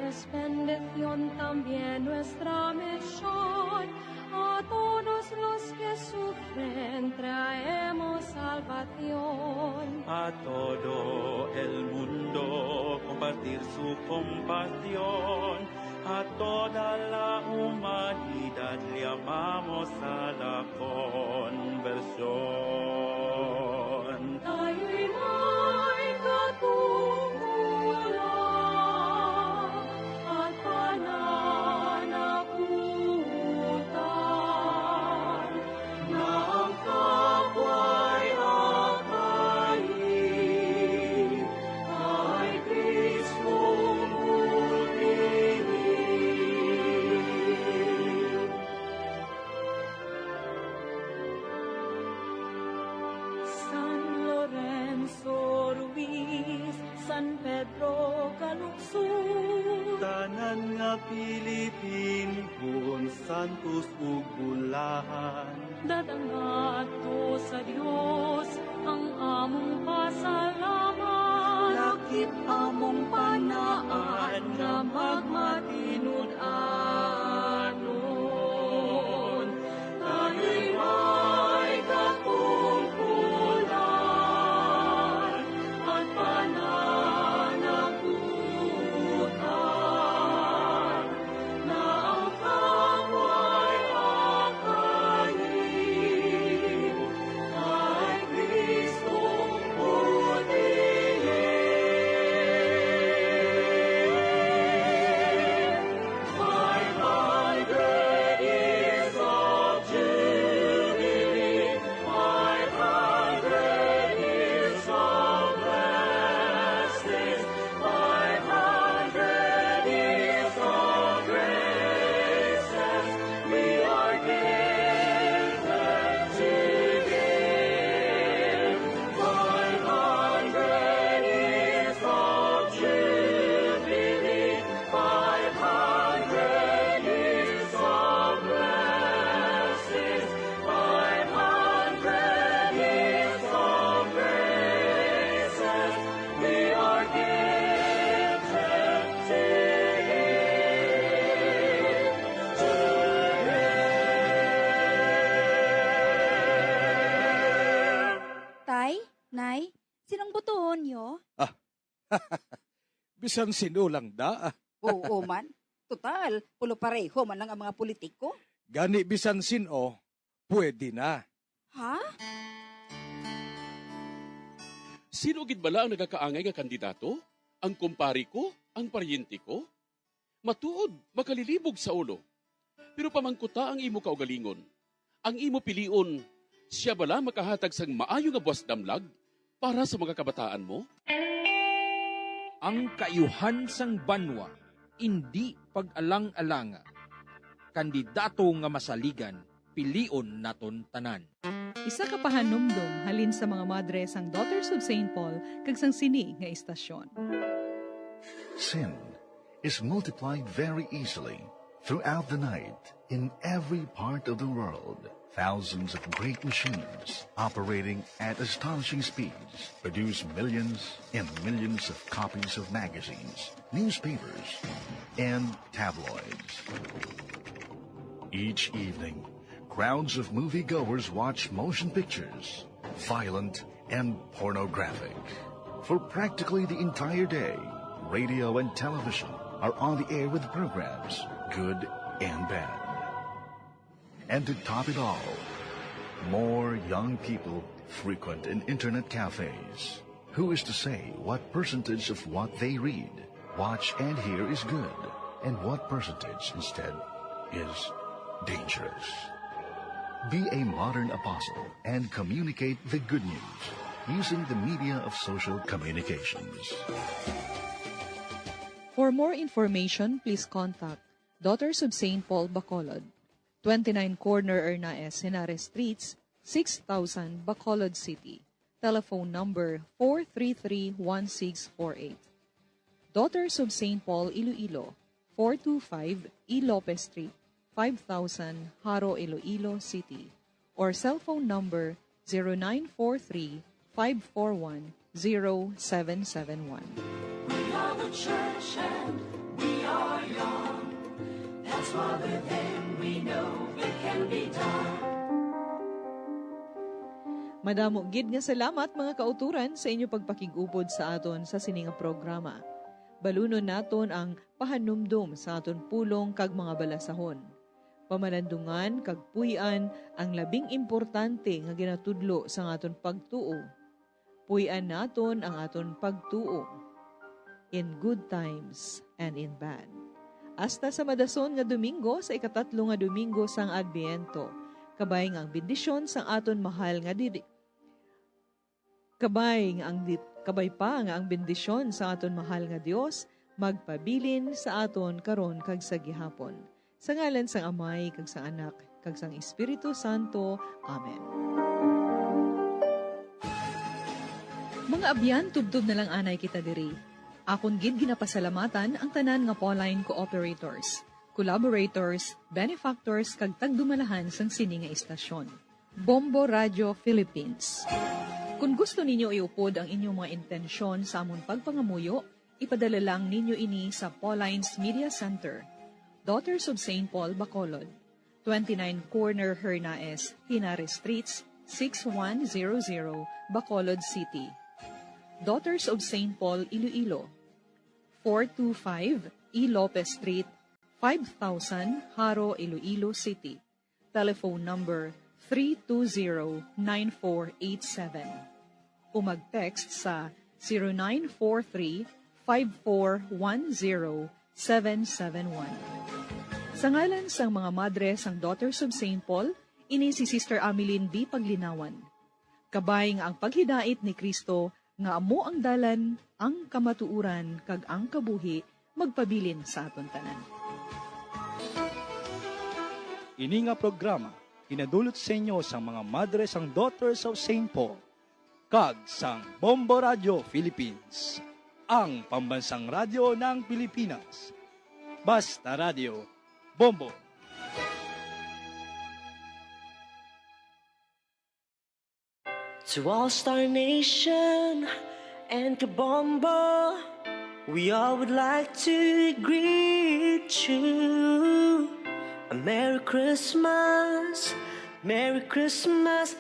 es bendición también nuestra misión. A todos los que sufren traemos salvación. A todo el mundo compartir su compasión. A toda la humanidad llamamos a la conversión. Tayo'y may katungkulan at pananagutan na ang kapwa'y akayin kay Kristong buti. San Lorenzo Ruiz, San Pedro Calungsod, tanan nga Pilipinhon, santos ug bulahan, dadangat to sa Dios ang among pasalamat. Lakip among panaan nga magmatinud-anon. Tayo'y may katungkulan at pananagutan na ang kapwa'y akayin kay Kristong buti. Five hundred years of Jubilee, five hundred years of blessings, five hundred years of graces, we are given today. Five hundred years of Jubilee, five hundred years of blessings, five hundred years of graces, we are given to you today. Tay, Nay, sinong botohon niyo? Bisan sino lang da. Oo man. Total, pulo pareho man lang ang mga politiko. Gani bisan sin-o, pwede na. Ha? Sino gid bala ang nagakaangay nga kandidato? Ang kumpari ko? Ang paryente ko? Matuod, makalilibog sa ulo. Pero pamangkuta ang imo kaugalingon. Ang imo pilion, sia bala makahatag sang maayo nga buwas damlag para sa mga kabataan mo? Ang kaayuhan sang banwa indi pag-alang-alanga. Kandidato nga masaligan, pilion naton tanan. Isa ka pahanumdom halin sa mga madre sang Daughters of Saint Paul kag sang sini nga istasyon. Sin is multiplied very easily throughout the night in every part of the world. Thousands of great machines operating at astonishing speeds produce millions and millions of copies of magazines, newspapers, and tabloids. Each evening, crowds of moviegoers watch motion pictures, violent and pornographic. For practically the entire day, radio and television are on the air with programs, good and bad. And to top it all, more young people frequent in internet cafes. Who is to say what percentage of what they read, watch, and hear is good, and what percentage instead is dangerous? Be a modern apostle and communicate the good news using the media of social communications. For more information, please contact Daughters of Saint Paul Bacolod, twenty-nine Corner Hernaez Henares Streets, six thousand, Bacolod City. Telephone number four three three one six four eight. Daughters of Saint Paul Iloilo, four two five E Lopez Street, five thousand, Jaro, Iloilo City, or cellphone number zero nine four three, five four one, zero seven seven one. Church and we are young. That's why with him we know it can be done. Madamo gid nga salamat, mga kauturan, sa inyo pagpakig-upod sa aton sa sini nga programa. Balunon naton ang pahanumdom sa aton pulong kag mga balasahon. Pamalandungan kag puy-an ang labing importante nga ginatudlo sang aton pagtuo. Puy-an naton ang aton pagtuo in good times and in bad. Hasta sa madason nga Domingo, sa ikatatlo nga Domingo sang Adbyento, kabay nga ang bendisyon sang aton mahal nga diri, kabay nga ang di, kabay pa nga ang bendisyon sang aton mahal nga Dios magpabilin sa aton karon kag sa gihapon. Sa ngalan sang Amay, kag sang Anak, kag sang Espiritu Santo. Amen. Mga abyan, tubtob na lang anay kita diri. Akon gid ginapasalamatan ang tanan nga Pauline cooperators, collaborators, benefactors, kag tagdumalahan sang sini nga istasyon, Bombo Radio Philippines. Kung gusto ninyo iupod ang inyong mga intensyon sa amon pagpangamuyo, ipadala lang ninyo ini sa Pauline's Media Center, Daughters of Saint Paul, Bacolod, twenty-nine Corner Hernaez, Henares Streets, six one zero zero, Bacolod City. Daughters of Saint Paul, Iloilo, four two five E Lopez Street, five thousand, Jaro, Iloilo City. Telephone number three two zero, nine four eight seven. O mag-text sa zero nine four three, five four one zero, seven seven one. Sa ngalan sang mga madre sang Daughters of Saint Paul, ini si Sister Ameline B. Paglinawan. Kabay nga ang paghidait ni Cristo nga amo ang dalan, ang kamatuoran, kag ang kabuhi, magpabilin sa aton tanan. Ini nga programa ginadulot sa inyo sang mga madre sang Daughters of Saint Paul kag sang Bombo Radio Philippines, ang pambansang radyo ng Pilipinas. Basta Radio, Bombo. To All Star Nation and Kabombo, we all would like to greet you a Merry Christmas, Merry Christmas.